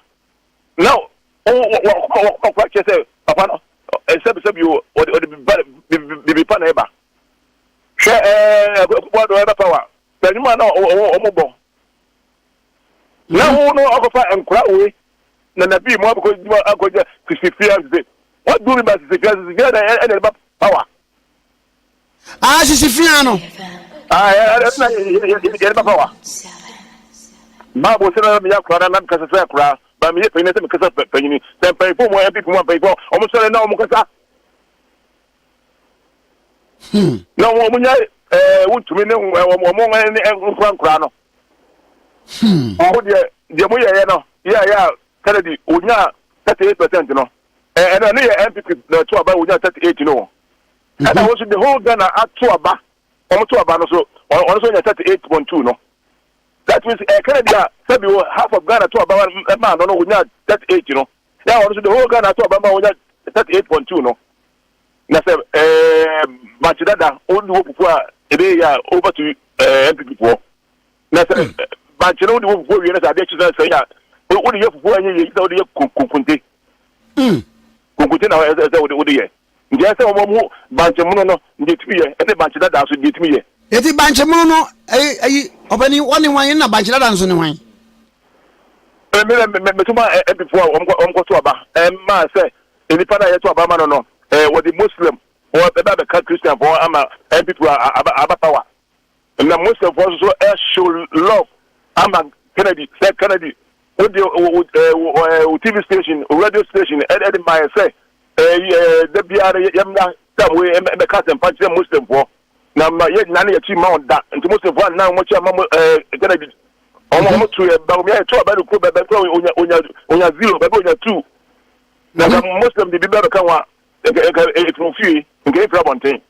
Na wɔkoma kora kyerɛ sɛ papa no sɛbisɛbi o ɔde ɔde bibi pa na ɛba. Hwɛ ɛɛ Akufo Addo ɛbɛ power sɛ nnwuma na wɔn bɔ. Na wo no akɔfa nkora wei na na bi mu akɔ akɔgya sisi fia sisi. What do you mean by sisi fia sisi fia na ɛna ɛba power? Ah, sisi fia no. Ah, ɛna yɛde bɛfa wa. Bible sɛ na meyɛ akora na na mekasa sɛ akora ba meyɛ panyin sɛ mekasa panyini sɛ mpanyinfoɔ mu MPP mu mpanyinfoɔ wɔn sɔre na wɔn kasa hmm. na wɔn nya ɛɛ wontumi ne wɔn wɔn ne nkora nkora no hmm. wɔn deɛ deɛ mo yɛyɛ no yɛ yɛ a Kennedy onya 38% no ɛno ɛno yɛ NPP na ɛto aba onya 38 no ɛna wɔn nso the whole Ghana ato aba wɔn to aba no so wɔn nso nya 38.2 no that means ɛɛ Kennedy a sɛbi wɔ half of Ghana to aba maa no no onya 38 no yà wɔn nso the whole Ghana ato aba ma onya 38.2 no na sɛ ɛɛ bankye dada wɔn di wɔ fufu a ebe yɛ a over to ɛɛ NPP foɔ na sɛ hmm. bankye no wode wɔ fufuo wie na sɛ adeɛ kye sɛ sɛn a wode yɛ fufuo a ɛnyɛ yie sɛ wode yɛ konkonte hmm. konkonte na ɛsɛ sɛ wode yɛ nti ɛsɛ wɔn mu bankye mono no deɛ tumi yɛ ɛne bankye dada nso deɛ tumi yɛ. Eti bankye mono no ɛyi ɛyi ɔpɛni wɔne hwan na bankye dada nso ne hwan. Mɛ mɛ mɛ tuma ɛbifoɔ a wɔn kɔ to aba ɛmaa sɛ nipa na yɛto aba ma no no ɛɛ wɔde muslim wɔn ɛbɛ abɛka christian foɔ ama npp aba aba power. Na Muslimfoɔ nso so show love ama Kennedy sɛ Kennedy wo deɛ wo TV station wo radio station ɛde ma yɛ sɛ da biara yɛmmra tam wei ɛbɛka asɛmpa kyerɛ Muslimfoɔ na ma yɛ nane yɛkyi ma wɔn da nti Muslimfoɔ annan wɔn akyi ama Kennedy wɔn wɔn to yɛ ba wɔn yɛ to aba no kuro bɛbɛ kuro onya onya onya zero bɛbɛ onya two na nka Muslim de bi bɛbɛka ho a nka nka efiri ofie nka efiri abɔnten.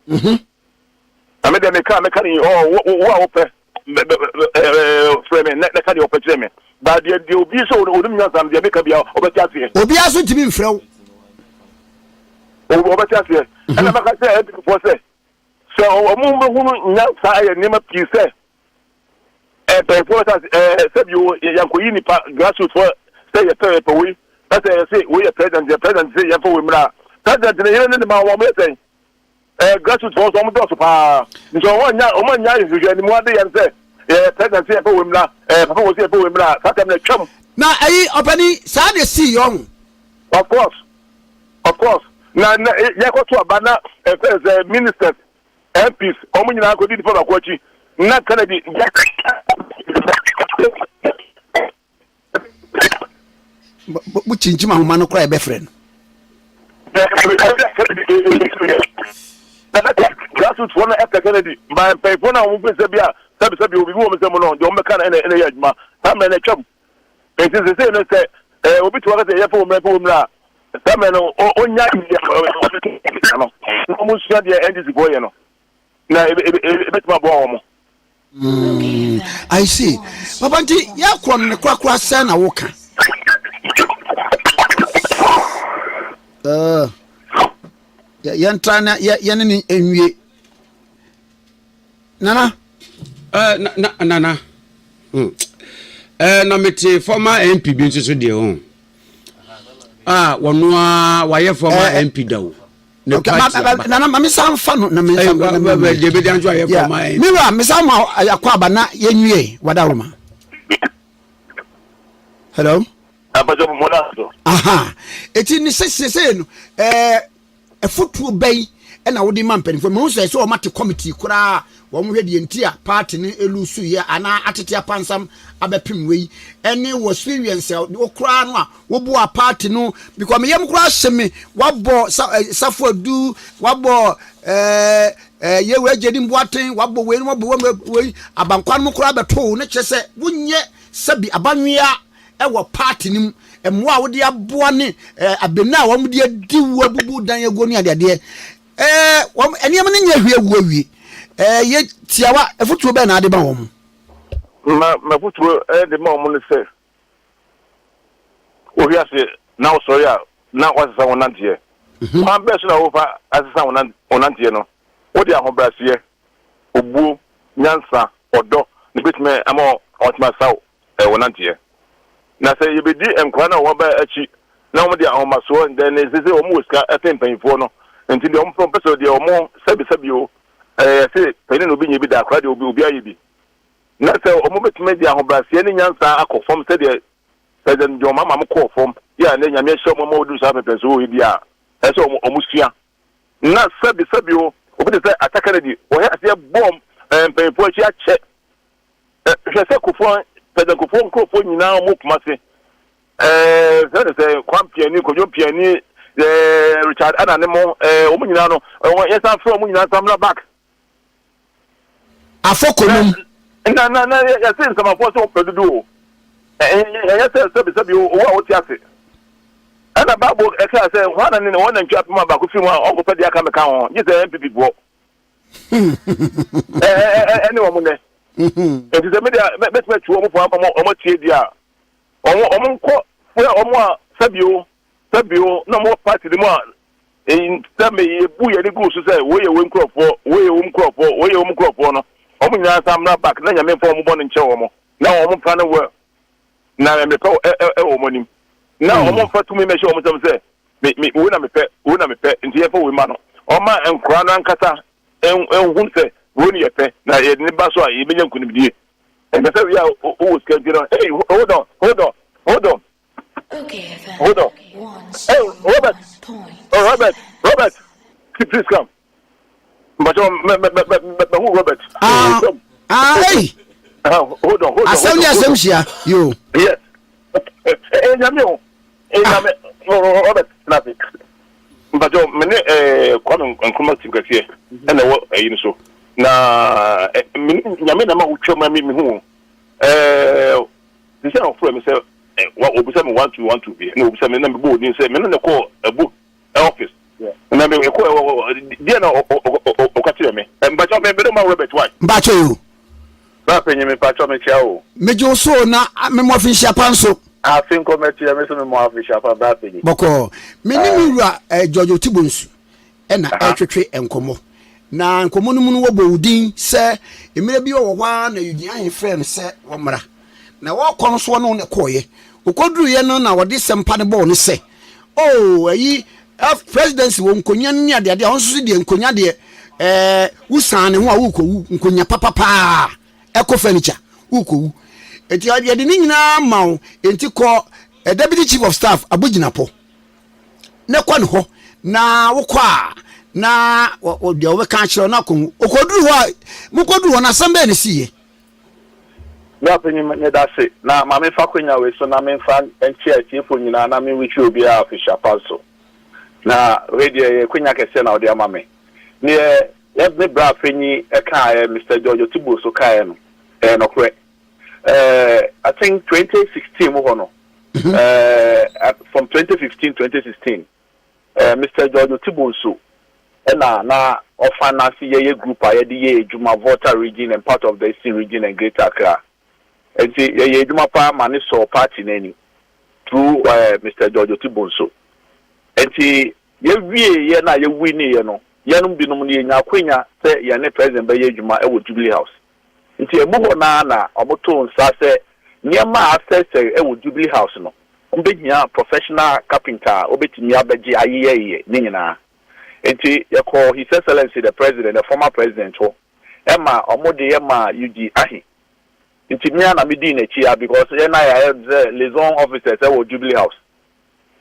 Na me deɛ meka a mɛka ne ɔ wo wo a wopɛ frɛ me na ka deɛ ɔpɛ kyerɛ me ba deɛ deɛ obi sɛ onim nyansa no deɛ meka bia ɔbɛte aseɛ. Obiara so ntumi mfrɛ wo. Ɔbɛte aseɛ. Mhm. Ɛna mɛka sɛ NPPfoɔ sɛ sɛ ɔmo bɛhunu nyansa ayɛ nneɛma pii sɛ mpanyinfoɔ sɛ ɛɛ sɛbi o yɛnkɔyi nipa grassroots foɔ sɛ yɛpɛ yɛpɛ wei na sɛ yɛsɛ wei yɛ president yɛ president sɛ yɛmfa wei mmra president ne yere ne ne ma wɔn yɛ sɛn Eh, grassroots fɔ nso wɔn dɔɔso paa nti wɔn anya wɔn anya nhwehwɛ anim ade yɛn sɛ yɛ president sɛ yɛpɛ wɔ mmira ɛɛ papa wɔ sɛ yɛpɛ wɔ mmira saa tɛm na atwam. Na ɛyi ɔpɛni saa na esi yɛ ɔho. Of course of course na na yɛkɔto aba na ɛfɛ sɛ ministers MPs wɔn nyinaa kɔdi nipa baako akyi na Kennedy. Mo kyinkyim ahoma no koraa yɛbɛfrɛ no. Grassroots foɔ no ɛpɛ Kennedy ba mpanyinfoɔ no a wɔn fɛ bi a sɛbi sɛbi obi wɔ wɔn nsam no deɛ wɔn bɛka no ɛna ɛna yɛ adwuma saa mmerɛ no atwam nti sese no sɛ ɛɛ obi te hɔ kɛsɛ yɛfɛ wɔn mmerɛ fɛ wɔn mmerɛ a saa mmerɛ no onya deɛ no na wɔn nsua deɛ NDC foɔ yɛ no na ebe ebe ebetumi aboa wɔn. Mm, I see. Papa nti yɛkorɔ no ne korakora sɛn na woka? Uh, yɛntra na yɛne ne nwie. Nana? Uh, na, na, nana. Hmm. Uh, na mete former MP bi nso so deɛ ho. Oh. Ah, wɔno a wayɛ former eh, MP da o. ne party aba. Nana ma me san fa no na me nsa na me me de bedi anso ayɛ fɔ ma yɛ. Mi wura me san ma akɔ aba na yɛ nwie wada roma. Hello. Abajɛ mo na so. Aha eti ne sɛ sɛ no ɛɛ ɛfotuo bɛyi ɛna wode ma mpanimfoɔ mehu sɛ sɛ wɔn ate committee koraa wɔn hwɛ deɛ nti a party no elusu yɛ anaa atete apansam abɛpem wei ɛne wɔ experience a wɔkoraa no a Woboa party no because me yam koraa hye me wabɔ sa eh, safo adu wabɔ eh, eh, yewu agye di mboaten wabɔ wei no wabɔ wei wei abankwa no mu koraa bɛto ne kyerɛ sɛ wonyɛ sɛbi abanwea ɛwɔ party no mu. mmoa a wode aboa ne abena a wɔn de adi wo abubu dan aguo ne adeadeɛ ɛɛ wɔn nneɛma no nyɛ hwie agu awie ɛɛ yɛ tiawa afotuo bɛn na ade ma wɔn. Ma m'afotuo de ma wɔn ne sɛ, wohwe ase na wosɔre a na woasesa wo nanteɛ. Kwan bɛn so na wofa asesa wo nanteɛ no? Wode ahobrɛaseɛ, obuo, nyansa, ɔdɔ na ɛbɛtumi ama wɔatumi asesa wo nanteɛ. Na sɛ yɛbɛdi nkwadaa no a wɔba akyi na wɔde ahomasoɔ ndɛ ne sɛ sɛ wɔn wɔ sika ɛsen mpanyinfoɔ no nti deɛ wɔn pɛ sɛ deɛ wɔn sɛbisɛbi o ɛyɛ sɛ panyin na obi nyɛ bi da akwadaa deɛ obi obi ayɛ bi na sɛ wɔn bɛtumi de ahobrɛaseɛ ne nyansa akɔ fam sɛdeɛ President John Mahama mo kɔɔ fam yɛ a ne Nyame ahyira wɔn ama wɔduru saa pɛpɛnso wɔ yi bi a ɛsɛ wɔn wɔn sua na sɛbi sɛbi o obi te sɛ Ata Kennedy wɔhɛ aseɛ bɔɔ mpanyinfoɔ akyi akyɛ. Hwɛ sɛ Kufuor, President Kufuor nkurɔfoɔ nyinaa wɔn Kumasi, ɛɛ sɛ ne sɛ Kwame Piani, Kwadwo Piani, ɛɛ Richard Anane mo, ɛɛ wɔn nyinaa no, wɔn yɛsan frɛ wɔn nyinaa san mmra back. Afɔkɔnum. Na na na yɛse nsamafoɔ sɛ wɔpɛ dodo o. Ɛnyɛ sɛ sɛbi sɛbi o, owó a wote ase. Ɛna Bible ɛkaa sɛ hwan na ne wɔn nantwi apem a baako firi mu a ɔnkɔpɛ deɛ aka mɛka ho, gye sɛ NPP foɔ. Ɛne wɔn nɛ. Nti sɛ mede bɛtumi atu wɔn fo ama wɔn atie di a, wɔn wɔn nkɔ frɛ wɔn a sɛbio sɛbio na wɔn wɔ party no mu a sɛ me yɛbu yɛn ani gu so sɛ wei yɛ wei nkurɔfoɔ, wei yɛ wɔn nkurɔfoɔ, wei yɛ wɔn nkurɔfoɔ no, wɔn nyinaa nsa mmra back na Nyame mfa wɔn bɔne nkyɛ wɔn na wɔn mfa no well na mepɛ wɔ wɔn anim na wɔn mfa tumi mɛhyɛ wɔn nsam sɛ me me wei na mepɛ wei na mepɛ nti yɛmfa wei ma no. Ɔma nkoraa no ankasa nhu sɛ wei ne yɛpɛ na yɛde ne ba so a yɛbɛnya nkunimdie. Ɛnsɛ sɛ wei a wowɔ sika nti no, hey, hold on, hold on, hold on, hold on. Hey, Robert, oh, Robert, Robert, please come. Mpakyɛ mɛ mɛ mɛ mɛ mɛ Robert. Ah, ah, hey. Hold on, hold on. Asɛm ne asɛm hyia, yo. Yes. Eh, nyame o. Eh, nyame. Robert, nase. Mpakyɛ me ne eh Kwame Nkrumah team kɛseɛ ɛna ɛwɔ ɛyi no so. Na me ne nyame na ma wotwa ma me me hu. Eh, sisi a ɔfrɛ me sɛ wa obisa me 1 2 1 2 bi. Na obisa me na me bɔ odin sɛ me no ne kɔ ɛbo office. Na me kɔ deɛ na ɔka kyerɛ me. Mpakyɛ me me ma Robert why? Mpakyɛ yo. Bra panyin me pakyɛ me kyia wo. Megye wo so na me mo afinhyia pa nso. Afe nkɔ mɛto yɛ me so me mo afinhyia pa bra panyin. Bɔkɔɔ. Me ne me wura eh, George Otibonsu ɛna ɛretwetwe nkɔmmɔ. Na nkɔmmɔ no mu no wɔbɔ wo din sɛ mmerɛ bi ɔwɔ hɔ ara na Eugene Ahe frɛɛ no sɛ wɔmmra. Na wɔrekɔ no so ɔne wo na ɛkɔeɛ. Ɔkɔduruiɛ no na wɔde sɛmpa no bɔɔ no sɛ, Oh, ayi, presidency wɔ nkonya no ne adeade a, ɔno nso so deɛ nkonya deɛ, ɛɛ, wosan ne ho a worekɔwu, nkonya papapaa, ɛkɔ furniture, worekɔwu. Enti yɛde ne nyinaa ma wo, enti kɔ Deputy Chief of Staff Abu Jinapor na kɔ ne hɔ, na wokɔ a, na deɛ wɔbɛka akyerɛ wo na akɔhu. Ɔkɔduru hɔ a, mokɔduru hɔ no asɛm bɛn na ɛsiiɛ? Bra panyin medase na ma memfa akwanya wei so na memfa nkyia atiefo nyinaa na me wish obiara afehyia pa nso. Na wei deɛ ɛyɛ akwanya kɛseɛ na wode ama me. Neɛ yɛ me bra panyin kaeɛ Mister George Otibuo so kaeɛ no ɛyɛ nɔkorɛ. Eh, I think 2016 mu hɔ no, eh, from 2015, 2016, Eh, Mister George Otibonso na na ɔfinance yɛyɛ group a yɛde yɛ adwuma Volta region and part of the Eastern region and Greater Accra. Nti yɛyɛ adwuma paa ma ne sɔɔ party no ani through eh, Mister George Otibonso. Nti yɛwie yɛ na yɛwiniiɛ no, yɛnom binom no yɛnya akwanya sɛ yɛne President bɛyɛ adwuma wɔ Jubilee House. Nti emu hɔ no ara na wɔtoo nsa sɛ nneɛma a asɛesɛe wɔ Jubilee House no, wɔbɛhia professional carpenter a ɔbɛtumi abɛgye ayeyɛyeyɛ ne nyinaa. Nti yɛkɔɔ His Excellency the President, the former President hɔ ma wɔde yɛ maa Eugene Ahi. Nti me ara na medii n'akyi ara because yɛn na yɛayɛ sɛ liaison officers wɔ Jubilee House.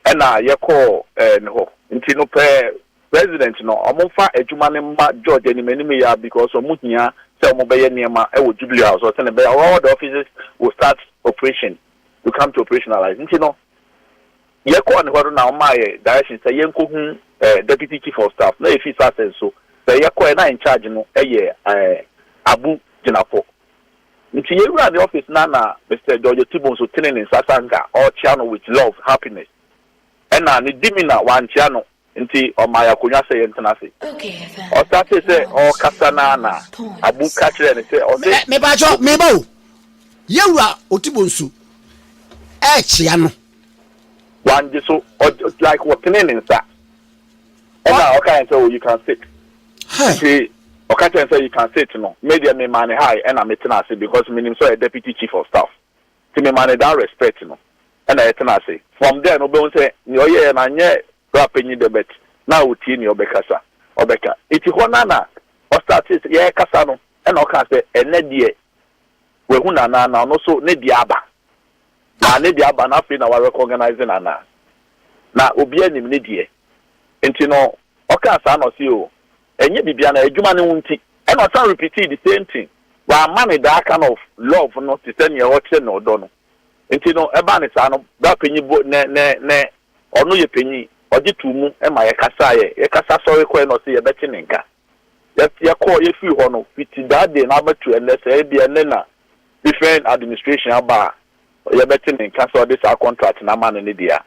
Ɛna yɛkɔɔ ne hɔ. Nti no pɛɛ President no ɔmo nfa adwuma no mma George anim anim yi ara because ɔmo hia sɛ ɔmo bɛyɛ nneɛma wɔ Jubilee House hɔ sɛnea ɛbɛyɛ a all the offices will start operation to come to operationalize. Nti no yɛkɔɔ ne hɔ no na ɔmaa yɛ direction sɛ yɛnkɔ hu Deputy Chief of Staff na yɛfii Sasɛ nso sɛ yɛkɔɛ na in charge no yɛ Abu Jinapor. Nti yɛwura ne office na na Mr George Otibu nso tene ne nsa sɛ anka ɔrekyea no with love, happiness. Ɛna ne demeanour wankyea no nti ɔmaa yɛn akonnwa sɛ yɛntena ase. Ɔstartee sɛ ɔrekasa no ara na Abu ka kyerɛɛ no sɛ ɔse. Mepakyɛw, meba o. Yɛwura Otibu nso ɛrekyea no. Wangye so, ɔ like ɔtenee ne nsa. Ɛna ɔka yɛn sɛ oh you can sit. Nti ɔka kyerɛ sɛ you can sit no, me deɛ me maa ne hi ɛna me tena ase because me nim sɛ ɔyɛ deputy chief of staff. Nti me maa ne that respect no ɛna yɛ tena ase. From there no wobɛhu sɛ nea ɔyɛɛ no anyɛ bra panyin dɛ but na ɔtie nea ɔbɛkasa ɔbɛka. Nti hɔ no na ɔstartee sɛ yɛrekasa no ɛna ɔkaa sɛ ɛnɛ deɛ wahu Nana na ɔno nso ne deɛ aba. Na ne deɛ aba no afei na wa recognise Nana. Na obiara nim ne deɛ. Nti no ɔkaa saa na ɔse oh ɛnyɛ biribiara na adwuma no ho nti. Ɛna ɔsan repeatii the same thing. Wamma no that kind of love no te sɛ nea ɔkyerɛ no ɔdɔ no. Nti no ɛbaa no saa no bra panyin bo nɛ nɛ nɛ ɔno yɛ panyin ɔgye too mu ma yɛkasaeɛ. Yɛkasa sɔre kɔeɛ na ɔse yɛbɛte ne nka. Yɛ yɛkɔɔ yɛfiri hɔ no fiti that day no abɛto ɛnnɛ sɛ ebia ɛnnɛ na different administration aba a yɛbɛte ne nka sɛ ɔde saa contract no ama no ne deɛ a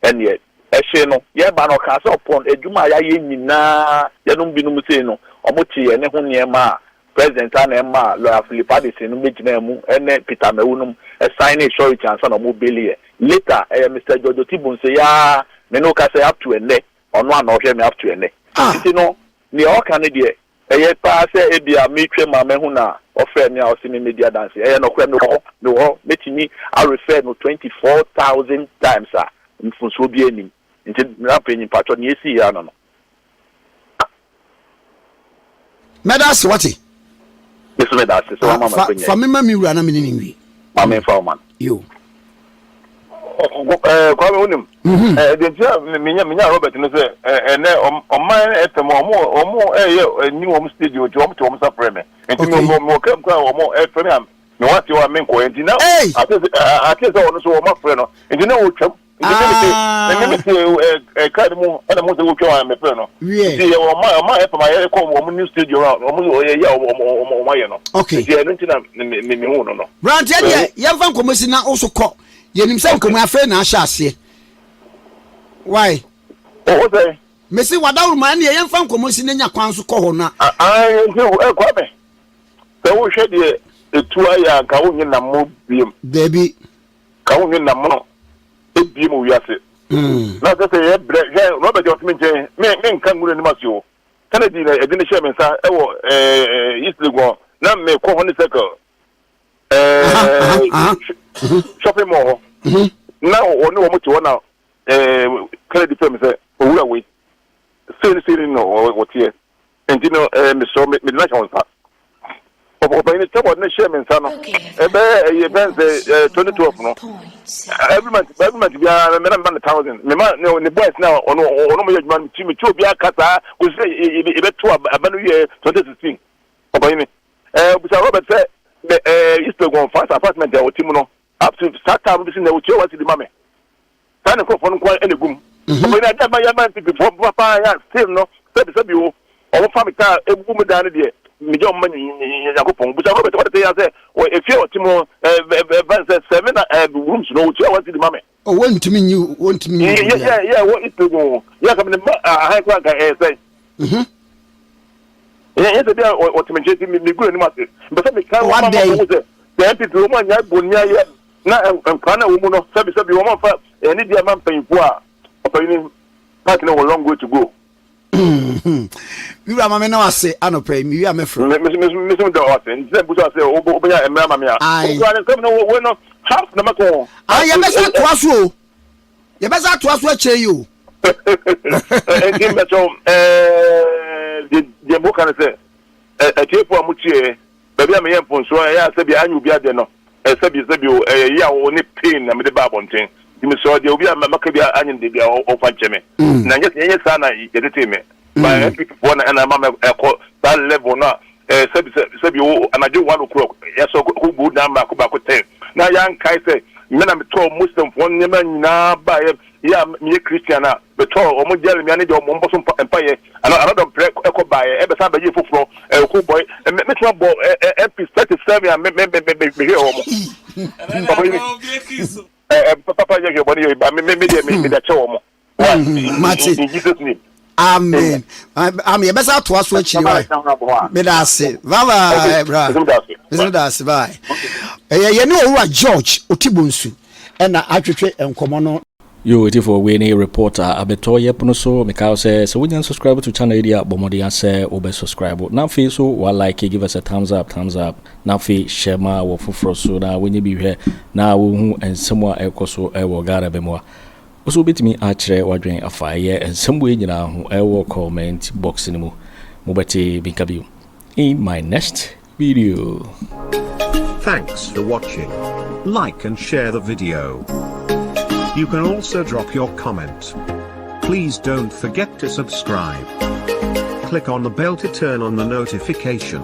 ɛnneɛ ɛhyee no. Yɛreba no, ɔkaa sɛ ɔpɔn adwuma a yɛayɛ nyinaa, yɛnom binom sei no, wɔtee yɛne ho nneɛma a President a na ɛmaa Lawyer Philip Addison nom bɛgyinaa mu ne Peter Amewu nom signee surety ansa na wɔrebaili yɛn. Later, ɛyɛ Mister George Otibunse yi ara, me ne wo kasa yi up to ɛnnɛ, ɔno a na ɔhwɛ me up to ɛnnɛ. Nti no, nea ɔka no deɛ, Ɛyɛ paa sɛ ebia meretwam a mahu no a ɔfrɛɛ me a ɔse memmɛdi adanse. Ɛyɛ nokorɛ, mewɔ hɔ, mewɔ hɔ. Mɛtumi a refer no 24,000 times a mfomsoɔ biara nnim. Nti mmra mpanyin, mpakyɛw, nea ɛsiiɛ ara no no. Mɛda ase, wate? Me nso meda ase sɛ woama me Fa, akwanya fa yi. me ma me wura na me ne no nwie. Ma memfa wo ma no. Yo. Eh, Kwame wonim mhm. eh, deɛ nti a menya menya Robert no sɛ eh, ɛnɛ ɔman FM ɔmo ɔmo ɛyɛ ɛni wɔn studio nti wɔn te wɔn nsa frɛ me nti me me wɔ kam kora wɔn ɛfrɛ me a me wɔ ase hɔ a me nkɔɛ nti na ate sɛ ɔno so wɔn afrɛ no nti na wɔtwam Nti me mete me me mete ɛ ɛ kaa no mu ɛna mo sɛ wotwa wɔn a mefrɛ no. Wiɛ. Nti yɛ wɔn ma ɔma ɛfam ayɛ kɔ wɔn new stadium a wɔn yɛ yɛ a wɔn wɔn wɔn ayɛ no. Okay. Nti ɛno nti na me me me hu no no. Branteɛ deɛ yɛmfa nkɔmmɔ si na wo so kɔ. Yɛnim sɛ nkɔmmɔ yi afei na ahyɛ aseɛ. Why? O o sɛ. Mese wadawuruma ɛneɛ yɛmfa nkɔmmɔ si na nya kwan so kɔ hɔ na. Ae nti ɛ Kwame sɛ wohwɛ deɛ etu ayɛ a nka wonye nammo biem. Dabi. Ka wo nwe nam mono ebie mu wiase. Na sɛ sɛ yɛ brɛ hwɛ Robert ɔte me nkyɛn me me nka ngu n'anim ase o. Kennedy na ɛde ne hyɛ me nsa ɛwɔ ɛɛ East Legon na me kɔ hɔ ne circle ɛɛ shopping mall hɔ. Na ɔne wɔn te hɔ na ɛɛ Kennedy fɛ me sɛ owura wei sei ne sei ne na ɔteɛ. Nti no eh, mesrɛ me mede no ahyɛ wo nsa. Ɔpanyin no sɛ wɔde no hyɛɛ me nsa no, ɛbɛyɛ ɛyɛ bɛn sɛ eh, 2012 no. Every month, every month biara me na mema no thousand. Mema ne ne boys na ɔno ɔno mo yɛ adwuma no ti me ti obiara ka saa kɔsi sɛ yɛbɛto aba no wie 2016. Ɔpanyin no eh, bisa Robert sɛ eh, East Legon France apartment a ɔte mu no up to saa time no bi si na ɔtua one cedi ma me. Saa ne nkurɔfoɔ no nko ara na ɛgu mu. Ɔpanyin adeɛ ama yɛma NPP foɔ papa yɛ a still no sɛbi sɛbi o wɔn fa me kaa ebubu me dan no deɛ megya wɔn ma Nyankopɔn. Busa Robert ɔde te ya sɛ wɔ efie a ɔte mu ɛɛ sɛ seven rooms no otua one cedi ma me. O wɔntumi nyi wɔntumi nyi yɛ yɛ yɛ wɔ East Legon yɛ ka me ne ma ahan kora nka ɛyɛ sɛn. Yɛ yɛ sɛ bi a ɔte me nkyɛn ti me gu n'anim ase mpɛ sɛ meka wɔn ma ma wɔn sɛ sɛ NPP wɔn anya bonni ayɛ. Na nkwadaa no a ɛwɔ mu no, sɛbisɛbi wɔn amfa anidie amma mpanyinfoɔ a, ɔpanyin party no wɔ long way to go. Me wura ma me na wase anɔpa yi, mewie a mɛfrɛ. Me me me me da wase, nti sɛ mbusa sɛ wobɛnya mmerɛ ama me a. Wokura ne nsɛm no wei no half na mɛka o. Ah, yɛbɛsa atoa so o. Yɛbɛsa atoa so akyerɛ yi o. Nti mbɛkyɛw ɛɛ deɛ mboka no sɛ atiefoɔ a motie Baabi a meyɛ mfomsoɔ a, ɛyɛ a sɛbi anyɛ obi adeɛ no, ɛyɛ sɛbi sɛbi o, ɛyɛ yaw ne pain na mede ba abɔnten. Nti mesrɛ wo, deɛ obi a maka bi anyɛ no deɛ biara, ɔmfa nkyɛ me. Na nyɛ ɛnyɛ saa na yɛtetee me. Ba NPP foɔ na ɛna ɛma me ɛkɔ saa level no a, ɛyɛ sɛbi sɛbi o, anadwo one o'clock, yɛsɔ kɔ bu dan baako baako ten. Na yɛankae sɛ me na metɔɔ Muslimfoɔ nneɛma nyinaa baeɛ. yɛ a meyɛ Christian a metɔɔ wɔn Jeremia ne deɛ wɔn bɔ so mpaeɛ ana anadɔmprɛ ɛkɔ baeɛ ɛbɛsan bɛyɛ foforɔ ɛko bɔe mɛtumi abɔ MP 37 a me me me me mehwɛ wɔn papa yi papa yɛ hwɛ bɔne yɛ ba me me deɛ me de akyɛ wɔn. Mate. In Jesus name. Amen. Amen. Yɛbɛsa atoa so akyiri wa. Meda ase. Bye bye bra. Meda ase bye. Ɛyɛ yɛne owura George Otibonsu ɛna atwetwe nkɔmɔ no. Yo etifoɔ wei ne report a abɛtɔ yɛ pono so. Meka wo sɛ sɛ wonya subscribe to channel yi deɛ a, bɔ mmɔden asɛ wobɛ subscribe na afei so wa like, give us a thumbs up, thumbs up, na afei hyɛ ma wɔ foforɔ so na wɔnyɛ bi hwɛ na wɔhu nsɛm a ɛkɔ so ɛwɔ Ghana bɛ mu a. Wo nso wobɛtumi akyerɛ w'adwene afa ɛyɛ nsɛm wei nyinaa ho ɛwɔ comment box no mu. Mobɛte bi nka bio in my next video. Thanks for watching. Like and share the video. You can also drop your comment. Please don't forget to subscribe. Click on the bell to turn on the notification.